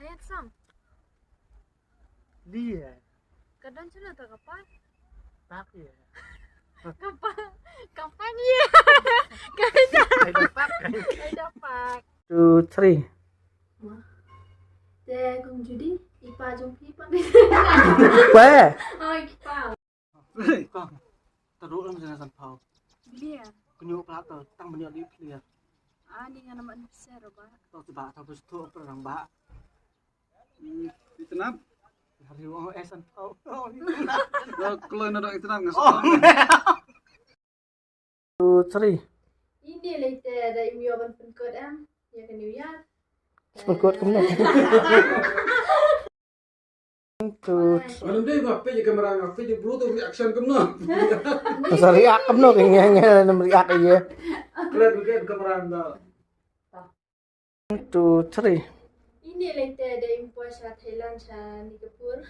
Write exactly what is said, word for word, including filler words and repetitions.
Ayat sam. Dia. Kadang cina tak apa. Tak ya. Kapa. Kapa ni. Ada pak. Ada pak. Two, three. Te kong Judy, ipa jong phi pa. Weh. Oh, ipa. Kong. Taruh lang sana san pau. Beli ya. Kunyo pelak tu, tang menyo di clear. Ah, ni ngana man besar ba. Tu sebab tu bus tu perang ba. Itanap. Hari oh eh san pau. Kalau nak dah itanap nggak Oh. Two, three. Ini lah ite ada imyo ban penkot em. Ya ke New Year. Penkot kumno? One, two, three. Mana dia mah pergi kamera, pergi bro tu reaction kumno. Masa react kumno ke nge nge nam react iya. Kalian bukan kamera dah. One, two, three. Ini lah ite ada impo sha Thailand sha Singapore.